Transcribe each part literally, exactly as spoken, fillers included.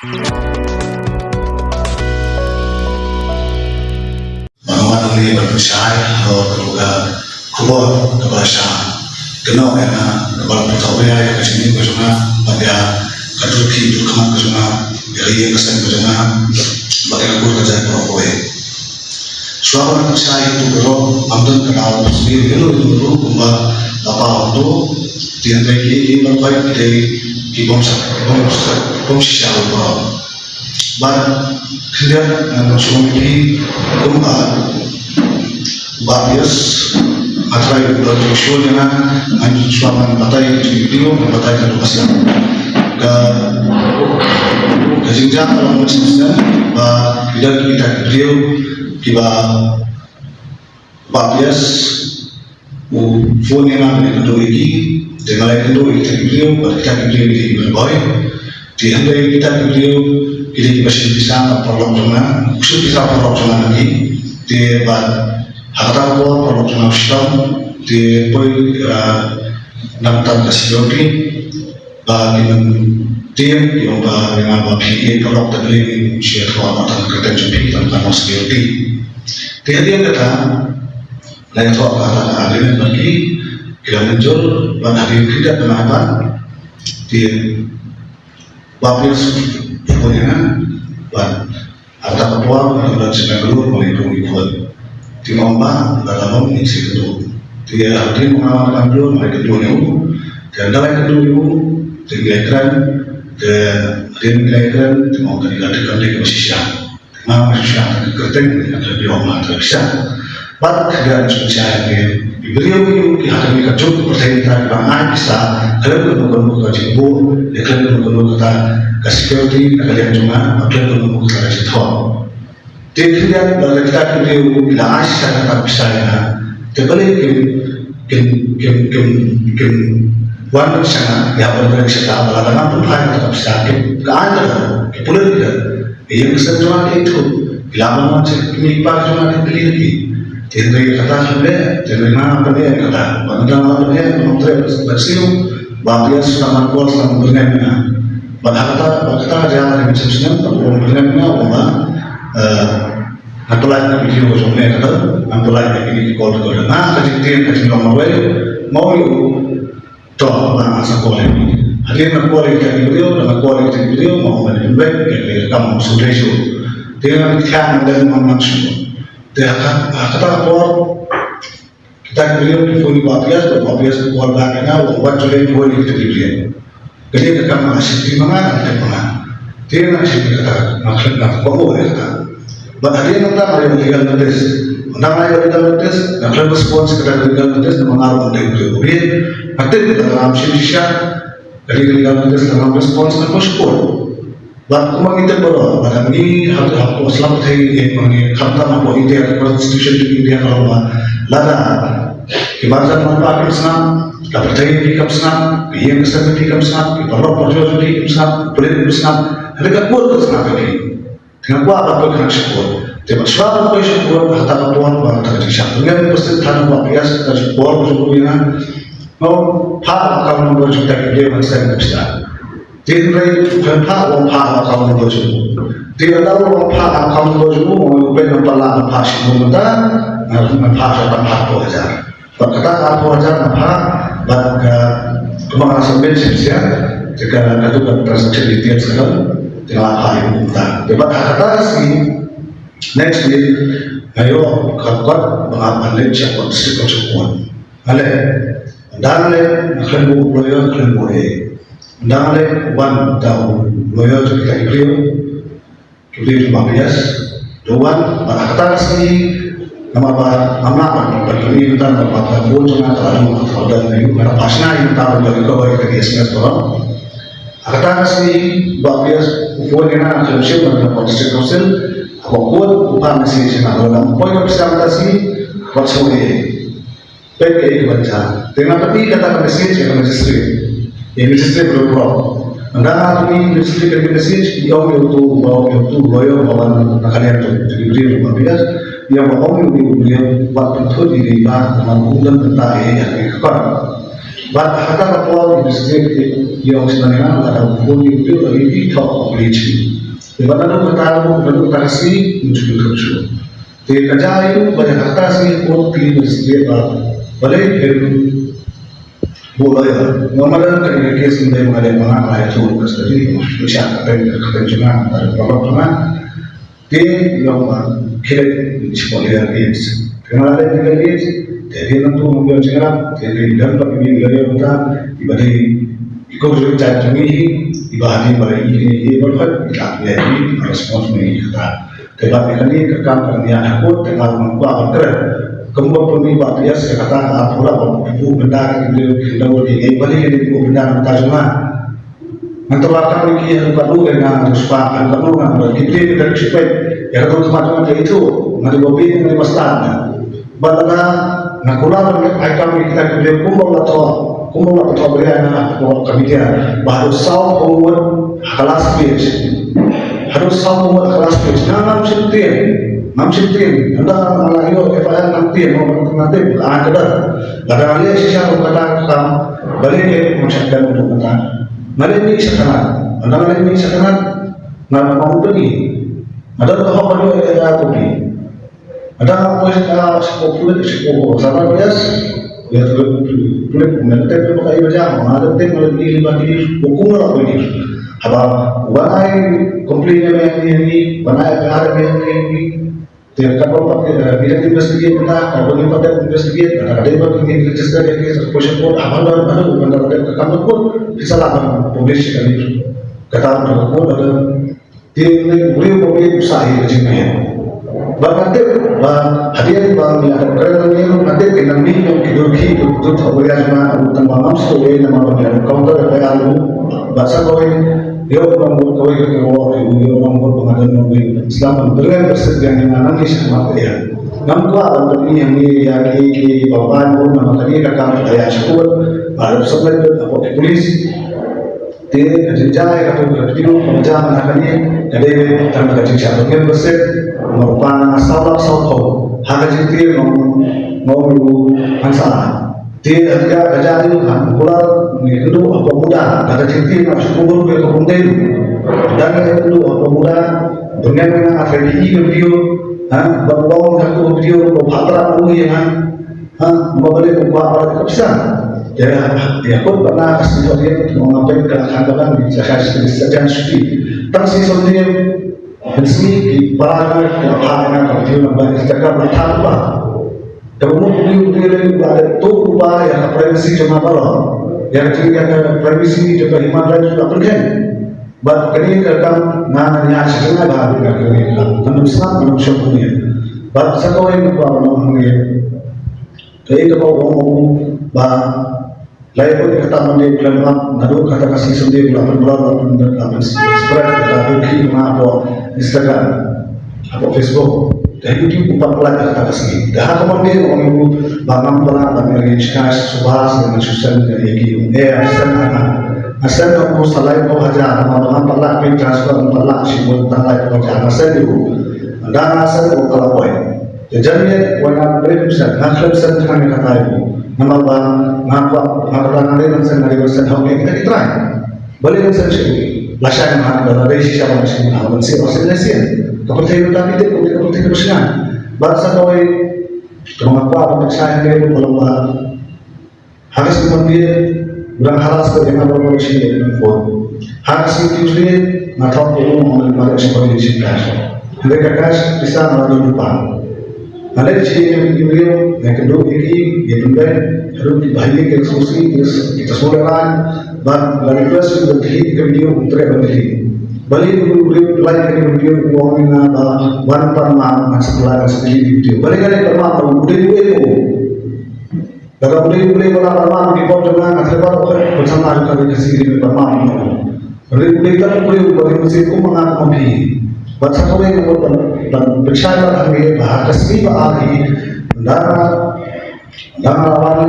Ba nga wan hangne ban pynshai halor kata ka khubor kaba shah kynnoh ïa nga, kaba pynthok ïa ka jingim ka jong nga bad ïa ka dur kti dur khmat ka jong nga, ïa ka ïing ka sem ka jong nga bad ïa ka kur ka jait baroh kawei. Shuwa ban pynshai ïa uto baroh, ngam don ka daw ban sngewthuh ïa uno uno ruh kumba la paw hangto. Te hynrei ki, ki baroh ki dei ki bym shisha, bym shisha, bym shisha baroh. Bad khyndiat ngan ong shuwa ïa phi kumba Bah Pius, nga trai ba u don jingsngewsih ïa nga, ngan shuwa ngan batai ïa ka jingïohi, ngan batai ïa ka jingïohi. Ka, ka jingjia ka long mynshisnem ba ki don kita ki briew kiba Bah Pius u phone ïa nga ban ïakynduh ïa ki, te nga la ïakynduh ïa kita ki briew, bad kita ki briew ki dei ki briew bhoi. Te hynrei kita ki briew ki dei kiba shim pisa na paralok jong nga, u shim pisa paralok jong nga na ki. Te bad ha kata ka por paralok jong nga u shitom, te poi, ah, na ka bynta ka security. Ba ki nang tieng, ki ong ba ïa nga ba phi ïeit paralok, te balei ngin shu ïathoh na ka bynta ka kyrteng jong phi, tang ka security. Te hadien kata la ïathoh kata ka agreement bad ki, ki la mynjur, bad hadien khyndiat bnai pat, te Bah Pius u phone ïa nga, bad ha kata ka por nga dang don sha Bangalore, nga la ïakynduh ïa u. Te u ong ba lada long ngin sa ïakynduh. Te hadien ba nga wan Bangalore nga la ïakynduh ïa u. Te ynda la ïakynduh ïa u, te ngi la ïakren, te hadien ngi la ïakren te u ong kane ka dei, kane ka dei kaba shisha. Te nga nga shisha, kane ka kyrteng kane ka dei kaba ong, nga dei shisha. Bad ka dei ka shisha ïa ki, ki briew ki ha kane ka juk pyrthei kita kiba ai pisa khlem kano kano ka jingbuh, ne khlem kano kano kata ka security na ka liang jong nga, ne khlem kano kano kata ka jingthoh. Te khyndiat ba la kita ki briew ki la ai shisha kata ka pisa ïa nga, te balei kim, kim, kim, kim, kim wan sha nga ïa ban reng sha ka, ba lada ngam pynphai kata ka pisa, kim, ka ai kata, ki pulit kata. Ïa ka sem jong nga ki ithuh, ki lah ban wan sha ki kmie ki kpa jong nga, ki kylli ïa ki. Te hynrei kata kim leh, te hynrei nga ngam leh kata. Bad ynda nga leh, ngam treh ban siew, Bah Pius sa man call, sa man byrngem ïa nga. Bad ha kata, bad kata ka jia, nga rim shem snem, bad u byrngem ïa nga, u ong ba, eh, ngan pyllait na video jong me kata, ngan pyllait na kine ki call recorder. Nga ka jingtieng, ka jinglong marwei, nga ong ïa u, to, ba nga sa call ïa phi. Hadien nga call ïa kita ki briew, nga call ïa kita ki briew, nga ong ban pynbeit ïa ka kam shu leh shuh. Te nga thiah, nga leh, nga ong ngan shu. Te ha ka, ha kata ka por, kita ki briew ki phone ïa u Bah Pius, u Bah Pius u call back ïa nga, u ong wat ju leh phone ïa kita ki briew. Ka dei ka kam nga, shim ti ma nga, nga tip ma nga. Te nga shim ti kata, nga khlem, nga kohnguh ïa kata. Bad hadien nangta nga ïoh legal notice. Nangta nga ïoh legal notice, nga khlem respond sha kata ka legal notice namar nga ruh nga dei u briew. Nga tip lada ngam shim shisha ka legal notice, lada ngam respond, nga poi sha court. Bad kumba ngi tip baroh, lada ngi hap, hap, hapoh sla pyrthei, eh, ma ngi khamtam hapoh India ka Constitution jong India ka ong ba lada ki marjan marpa kim sngap, ka pyrthei jong phi kam sngap, ka ïing ka sem jong phi kam sngap, ki paralok parajor jong phi kim sngap, ki pulit kim sngap, hynrei ka court ka sngap ïa phi. Te nga kwah ban poi khnang sha court. Te bad shuwa ban poi sha court, ha kata ka por ba kata ka jingshah byrngem, pyrshah than u Bah Pius, kata ka jingpor ka jong u ïa nga. Nga phah account number jong kita ki briew ban send ka pisa. Te hynrei u khlem phah, u ong phah account number jong u. Te ynda u ong phah account number jong u, nga ong peit, ngam pat lah ban phah shibun mynta, nga phah sha tang arphew hajar. Bad kata arphew hajar nga phah, bad ka, kumba nga submit shisha, te ka, katu ka transaction details ka dang, te nga la phah ïa u mynta. Te bad ha kata ka sngi, next week, nga ïoh ka kot ba nga ban leit sha court, District Court sha court. Nga leit, ynda nga leit, nga khlem buh lawyer, nga khlem buh ei. Ynda nga leit, wan da u lawyer jong kita ki briew, ki briew jong u Bah Pius, da u wan, bad ha kata ka sngi, namar ba ngam lah ban, ban pyni mynta namar ba ka phone jong nga ka la dum, ka la dum ïa u, nga la phah shna ïa u mynta ban ïoh recover ïa kita ki S M S baroh. Ha kata ka sngi, u Bah Pius u phone ïa nga, nga khlem shim, ban ïoh District Council, hapoh court, u phah message ïa nga, lada ngam poi ka pisa mynta ka sngi, wat sngewieit. Peit kaei kaban jia. Te nga pyni kata ka message ïa ka magistrate. Ïa ka magistrate ruh. Ynda nga pyni ïa ka magistrate ka message, i ong ïa uto, ba ong ïa uto u lawyer ba wan na ka liang jong uto u briew u Bah Pius. I ong ba ong ïa u briew, wat pynthut ïa i ba, namar um don bynta ïa ka kot. Bad ha kata ka por ïa ka magistrate Ïa ong sdang ïa nga, lada u phone ïa u Pio, ïa u Pio, u Pio, u Pio. Te ba naduh kata, naduh kata ka sngi, un shu kham shu. Te ka jia ïa u ba ïa kata ka sngi, u kli ba sdang ba, balei phi buh lawyer. Nga ma dang kane ka case, ym dei ma nga dei ma nga, nga ïathuh ka study, u shu shah ka peng, ka peng jong nga, ka peng jong nga. Te long ba khie leit sha ka legal aid. Te nga la leit legal aid, te dei nangtu ngam ïoh jingïarap, te dei dang pat ïa ka lawyer mynta, iba dei i court jong ngi hi, iba hadien ba la ïoh ïa ka lawyer, i la ïoh ïa ka response mynta. Te bad ïa kane ka kam ka dang ïaid ha court, te nga ruh ngam kwah ban kren. Kumba pynmih ba bias ïa kata, nga pura ba pynbuh bynta ki briew ki dei ki ngeit ba ki dei ki buh bynta na bynta jong nga. Ngan tyrwa kam ïa ki haduh katno, ngan tyrwa kam ïa ki, ngan tyrwa kam ïa ki, ki briew ki respect ïa ka don khmat jong nga, ka ithuh, nga dei ba biang, nga dei ba stad. Bad lada nga kular ban ai kam ïa kita ki briew kumba la thoh, kumba la thoh briew na ka media, ba haduh saw phew ngut ha ka last page. Haduh saw phew ngut ha ka last page. Nga ngam shym tip, ngam shym tip. Ynda nga la ïoh F I R ngam tip, ngam tip, ngam tip. Ka dang ka dang. Lada nga leh shisha kum kata ka kam, balei ngam shym tip kum kata. Nga leh mih shakhmat. Nga leh mih shakhmat. Nga ong pynïaid. Nga don ka hok ban ïoh ïa ka kopi. Nga don ka hok ban ïoh ïa ka kopi. Sa ba bias. Ïa ka kopi. Nga leh tip ba ka ïa ba jam. Nga leh tip, nga leh mih lima kili. Hukum nga la kopi. Haba wan ai complain ïa me ïa ni, wan ai F I R ïa me ïa ni. Te ka ba pat, eh, ngi dang investigate mynta, ka ba ngi pat investigate, ka dei ba ngi register ïa ka case ha Court, ha ban ban ban ban ban ka kam ka court, phi sa lah ban publish ïa ka list. Kata ka court, ka te ne briew ba briew sa ïa ka jingpyni. Ba nga tip, ba hadien ba ngi la dep kren ngi, nga tip ki nang mih ki dur ki dur dur thaw ïa jong nga, tang ba ngam sngewthuh ïa namar ba ngi la counter F I R, ba sa kawei, ïoh nang buh kawei ka kawei, ïoh nang buh pyngadon nang buh. Slam ban bynrem bersih ïa ngi, nga nang ïa shakhmat ïa. Ngam kwah ban pyni hangne ïa ki, ki, ki bangeit, namar kane ka kam ka ïa sha court, ba la submit hapoh ki police. Te ka jingjia ïa kato ka video ka jia na kane, ka dei tang ka jingshah bynrem bersih, namar u pan nga saw lak saw phew. Ha ka jingtip nga ong, nga ong u han sa. Te ha ka jia ïa u han kular ngi kynduh hapoh muda, ha ka jingtip nga shu kubur ka bym dei. Dang ngi kynduh hapoh muda, bynrem nga ha ka video, ha, ba u ong ha ka video, ba u phatrak u ïa nga. Ha, ma balei u kwah ka pisa. Te ïa kut ba na ka sngi ba ïa kut ba nga peit ka khan ba lang, sa ka sa jan shuti. Tang sngi Sunday, Hynrei ki para ka pha na ka video namba Instagram ka tha ba ka mut video video le ba de tu ba ïa ka privacy jong nga baroh. Ïa ka jingïa ka privacy jong ka human rights ka pynkheiñ. Bad kane ka kam nga nga ïa shi jong nga ba ka kane ka kam. Ngam snap ngam shong kane. Bad sa kawei nga kwah ban ong hangne. Kaei kaba ong ba Lai pun kata Monday u khlem wan, naduh kata ka sngi Sunday u la pynblur, la pyn, la pynspread, la pynkhih ma hapoh Instagram, hapoh Facebook. Te ha YouTube u pat pynlait kata ka sngi. Te ha ka Monday u ong ba ngam pat lah ban arrange cash, Subhas, ngan shu send ïa ki, eh, send ha nga. Nga send ha u sa laiphew hajar, namar ba ngam pat lah pay transfer, ngam pat lah shibun tang laiphew hajar. Nga send ïa u. Ynda nga send u ka la poi. Te jan ïa, wan nga pynrem send, nga khlem send tang ïa kata ïa u. Namar ba nga kwah, nga kwah nga dei ban send, nga dei ban send ha u kita ki trai. Balei ban send sha u? Lashai nga ha, lada dei shisha ban send ha u, ban send, ban send, ban send. Ka pyrthei mynta phi tip, ka pyrthei ka pyrshang. Bad sa kawei, kaba nga kwah ban pynshai hangne ruh ka long ba ha ka sngi Monday, u dang harass ïa nga baroh shi ïa ka phone. Ha ka sngi Tuesday, nga thok ïa u, nga ong mareh sha ka ri sha ka. Hynrei ka cash pisa nga la don lypa. Nga leit sha ïing ki briew, nga kynduh ïa ki, ïa pynbeit, haduh kiba ha ïing ki sngewsih, ki sngewlehrain, bad nga request ban delete ka video, um treh ban delete. Balei u briew u like ka video, u ong ïa nga ba wan pat ma, ngan sa delete, ngan sa delete video. Balei nga leit pat ma, u dei u ïa u. Lada u dei u dei u la ban map ki por jong nga, nga threh baroh ka, ka jong nga jong ka dei ka sngi ban map. Hynrei u dei tang u dei u ba dei mynsiem kum ma nga kum ma phi. Bad sa kawei nga ban, ban pynshai bad hangne ba ha ka sngi ba ar hi, ynda, ynda nga la wan,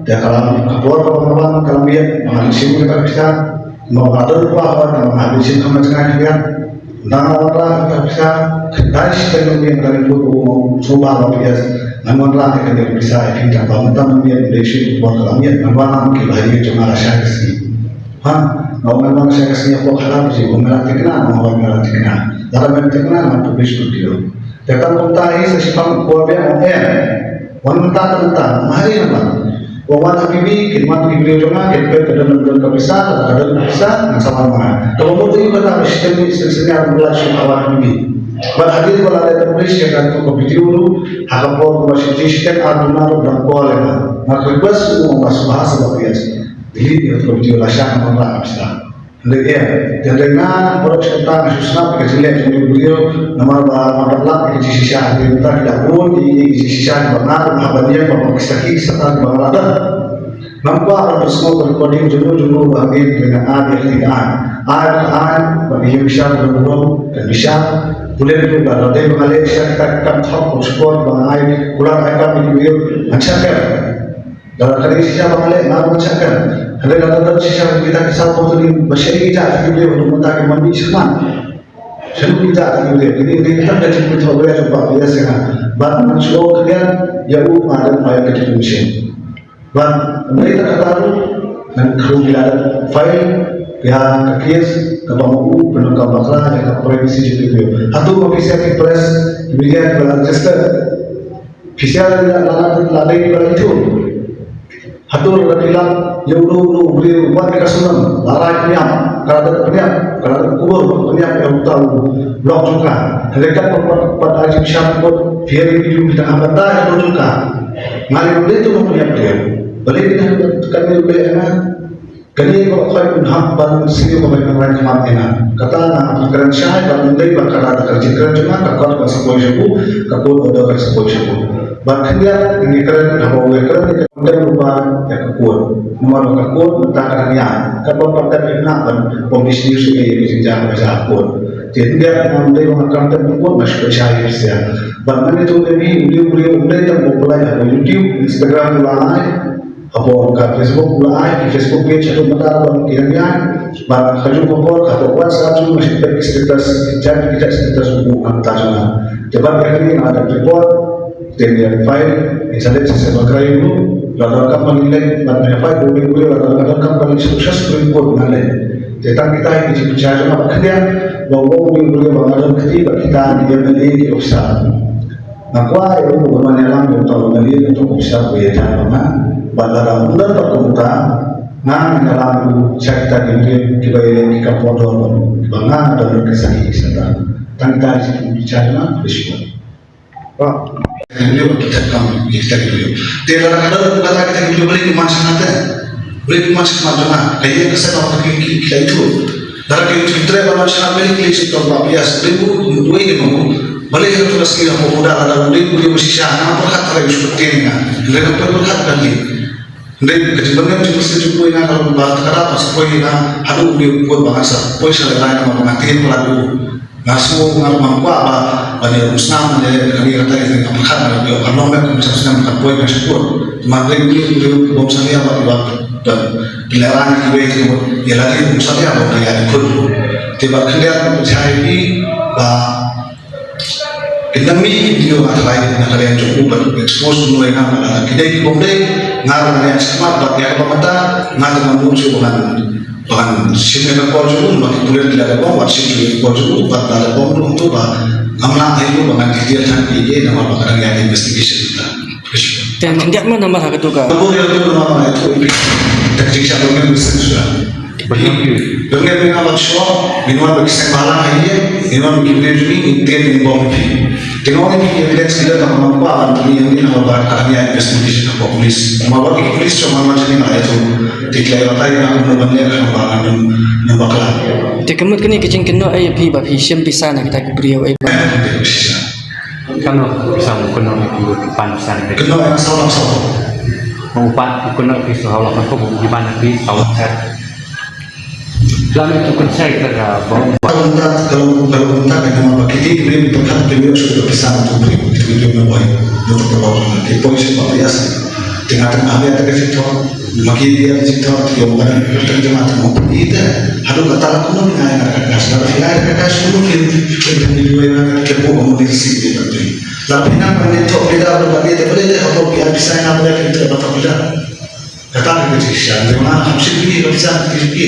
te ka la, ka por kaba nga wan ka la miet, ba ngan shim kata ka pisa, ba nga don lypa hoi, ba nga hap shim khamna jngai khyndiat. Ynda nga wanrah ïa kata ka pisa, khyndai shiteng mynmiet nga dang ïathuh ruh u ong sngewbha ba P S, ngan wanrah ïa kane ka pisa ïa phi tang ba mynta mynmiet ym dei shuh, ka por ka la miet, ngan wanrah ïa ki ba ha ïing jong nga lashai ka sngi. Ha, Nga ong, ngan wan sha ka sngi hapoh khatar baje, ong me la thikna, ong me la thikna. Lada mem thikna, ngan publish video. Te tang kumta hi sa shiphang kua biang ong em. Wan mynta, mynta, ma ha ri namar. Wan wan ha P B, kin wan ki briew jong nga, kin peit ka don, don ka pisa, ka don ka pisa, ngan sa wan ma nga. Kaba mut ïa kata ba shiteng ni shisien shisien ïa wan shu wan ha P B. Bad hadien ba la dep publish ïa katu ka video ruh, ha ka por ba shiteng shiteng ar duna ruh dang call ïa nga. Nga request ruh ong ba sngewbha sngewbha please delete ïa katu ka video, lashai namar ka pisa. Hynrei em, te hynrei nga baroh shi katta nga shu sngap ïa ka jingleh jong u briew, namar ba nga pat lap ïa ka jingshisha, hynrei mynta ki la bun ïa ki jingshisha kiba nga ruh haba ïeng ba ki sakhi sakhiat kiba nga la don. Ngam kwah ban pynsngew ka recording jong u jong u ba hadien, hynrei nga ai ïa ka, ai, ai, ai, ba ki ïeng bishar ba burom kan bishar. Pule pule ba la dei ba nga leh shisha kita ki kam thok, kam shukor ba nga ai kular ai kam ïa ki briew, ngan shah kren. Lada ka dei shisha ba nga leh, nga ruh ngan shah kren. Hynrei lada ka dei shisha kita ki saw phew tylli ba shane ki jah ki briew, haduh mynta kim wan mih shakhmat. Shano ki jah ki briew? Kine ki dei ki tang ka jingpynthok ïa ka jong Bah P S ïa nga. Bad ngan shu ong khyndiat, ïa u nga dang file ka defamation. Bad ym dei tang kata ruh, ngan kyrkhu ïa lade file ïa ka case kaba ma u pyndonkam bakla ïa ka privacy jong ki briew. Hato ma phi sha ki press, ki media kiba la register? Phi sha la, la, la, la dei kiba la ithuh? Hato lada phi lap ïa uno uno u briew wat ïa ka snem, la rai pynïap, ka la dep pynïap, ka la dep kubur pynïap ïa uta u lok jong ka. Hynrei katba pat, pat ai jingshah court, phi ïa ri video phi tang hap ban da ïa u lok jong ka. Nga lei ym dei tu nongpynïap briew. Balei phi hap ban kane u leh ïa nga? Kane ba khoi un hap ban siew ba ban rang khmat ïa nga. Kata nga kren shai bad ym dei ba ka la da ka jingkren jong nga, ka kot ka sa poi sha u, ka court order ka sa poi sha u. Bad khyndiat ngi kren, haba u kren, ngi kren ruh ba ïa ka court. Namar ba ka court mynta ka dang ïaid. Katba pat ka dang ïaid ban publish news ïa ka jingjia ba jia ha court. Te khyndiat nga ym dei ba nga kren tang ha court, nga shu pynshai ïa ka. Bad mynta to maybe u dei u briew, ym dei tang ba u pynlait ha YouTube, Instagram u la ai, hapoh ka Facebook u la ai, ki Facebook page haduh mynta ba ki dang ïaid. Bad ha kajuh ka por, hapoh WhatsApp jong u nga shu peit ki status, ki jait ki jait status u mynta jong nga. Te bad ïa kane nga la dep report, te ngi ïa file, ngi sa leit sha cyber crime ruh, la donkam ban leit, bad ngi ïa file, u briew u briew, la donkam ban leit sha Supreme Court ngan leit. Te tang kita hi ki jingpynshai jong nga bad khyndiat, ba u briew u briew ba nga don kti bad kita ki M L A ki officer. Nga kwah ïa u ban wan ïalam ïa uta u M L A, uta u officer uba ïajan bad nga. Bad lada ym don pat kum uta, nga ngan ïalam ïa u sha kita ki briew kiba ïaleh ki kam pyndonkam, ba nga nga don ki sakhi ki sata. Tang kita ki jingpynshai jong nga, khublei shibun. Te lada ka don kata kita ki briew, balei ki man sha nga te? Balei ki man sha khmat jong nga? Ka ïeng ka seng, ki, ki, ki la ithuh. Lada ki, ki treh ban wan sha nga, balei ki leit sha uta u Bah P S? Balei u, u, uei ne u? Balei ha tu la sngi hapoh u da, lada u dei u briew ba shisha, nga pyrkhat, lada u shu ktien ïa nga, lada nga pyrkhat ka lei. Hynrei ka jingbym ïoh jingmynsiem jong u ïa nga ka long ba kata ka daw ka sa poi ïa nga haduh u dei u pud ba nga sa poi sha lehrain namar ba nga tieng palat ïa u. Nga sngew, nga ruh ngam kwah ba ban ïa um snam ne kane kata, ïa nga pyrkhat nga ruh ïa ka long bad ka bym shah snem ka poi ka sha pud. Te ma hynrei u dei u dei u bym salia bad ïa ba ban lehrain ïa kiwei ki mut ïa lade um salia bad ïa lade khun. Te bad khyndiat nga pynshai ïa phi ba Kin nang mih ki video nga tharai na ka liang jong u ban expose kumno ïa nga, ma lada ki dei ki bym dei, nga ruh ngan ïaid shakhmat bad ïa kaba mynta nga tang ngam mut shuh ba ngan, ba ngan shim ïa ka call jong u, namar ki pulit ki la dep ong wat shim shuh ïa ka call jong u, bad la dep ong ruh kumto ba ngam lah ïa u ba ngan detail than ïa u namar ba ka dang ïaid investigation mynta. Te khyndiat ma namar ha katu ka. Ka bun ïa katu namar ba ïathuh ïa phi. Tactic sha ba ngam sngewsih. Ba ngam ïa. Ba ngam ïa nga ban shoh, ngin wan bad ki seng bhalang ha ïing, ngin wan bad ki briew jong ngi, ngin tied ngin bom ïa phi. Te nga ong ïa phi evidence ki don tang ba ngam kwah ban pyni ïa ngi namar ba ka dang ïaid investigation hapoh police. Namar ba ki police shuwa man man jong ngi nga la ïathuh. Te ki la ïa batai ïa nga kumno ban leh namar ba nga nym, nym bakla. Te ka mut kane ka jingkynnoh ïa phi ba phi shim pisa na kita ki briew ïa ba. Shisha. Kano pisa u kynnoh ïa phi, u pan pisa ïa phi? Kynnoh ïa nga saw lak saw. U pan u kynnoh ïa phi saw lak saw, u ban ïa phi saw lak saw. Lane tu kan sai ka ba. Ka long kumta, ka long, ka long kumta ka jingma ba kiti ki briew ki pyrkhat ki briew shu pisa tu briew, tu briew na boy. Nuthu ka ba ki poi shu ba bias. Te nga tang ave ta ka jingthok. Ma ki dia jingthok ki ong ba ka jingma ta mo. Ite haduh kata la kumno ngi ai na ka kas, la ki ai ka kas kumno ki, ki, ki, ki, ki, ki, ki, ki, La phi nang ban ïathuh bida ruh ba ïa te, balei te hapoh phi ai pisa ïa nga, balei phi ïathuh ba thok bida. Kata ka jingshisha, te nga ham shim phi ka pisa ka phi.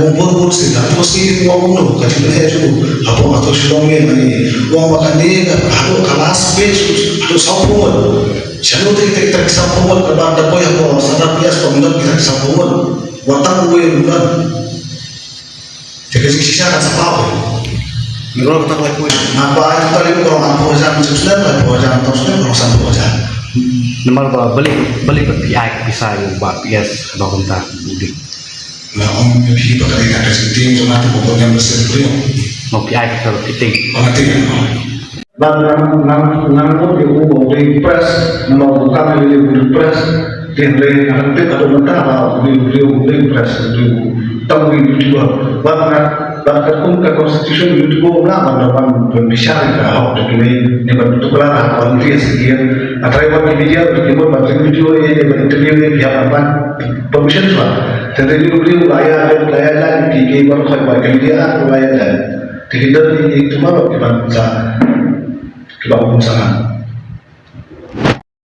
ong bun bun sien, hato sien ong kumno, ka jingpynheh jong u, hapoh, hato Shillong ne, ne, ong ba kane ka, hato ka last page, hato sawphew ngut. Shano te te te sawphew ngut, kaba da poi hapoh, Sandra P S, pom dot kita sawphew ngut. Wat tang uwei u don. Te ka jingshisha kan sa paw. Ngi ruh ka tang laiphew. Naba ai ka tang laiphew, ka rong arphew hajar, jingslem, laiphew hajar, tang slem, ka rong sanphew hajar. Namar ba balei, balei ba phi ai ka pisa ïa u Bah P S, ka dok mynta u ding. La ong ïa phi ba ka dei ka jingtieng jong nga te ba bun ïa ba sien briew. Mo phi ai ka pisa ba phi tieng. Ba nga tieng. Ba ngan, ngan, ngan mut ïa u ba u dei press, namar u kam ïa u dei press. Te hynrei ngan tip haduh mynta ba u dei, u dei, u dei press, u dei u tang u dei YouTuber. Ba ngan, ba katkum ka constitution YouTuber u lah ban, ban, ban bishar ïa ka hok jong kine, ne ban tuklar ha ka volunteer ïa ki. Hynrei wat ki media ki mut ban ring video ïa, ne ban interview ïa, ki hap ban permission shuwa. Te hynrei u dei u la ïa, la ïa, la ki, ki ban khoi ba ki media u la ïa. Te ki don ki, ki, ki ban sa. Kiba kum sangha.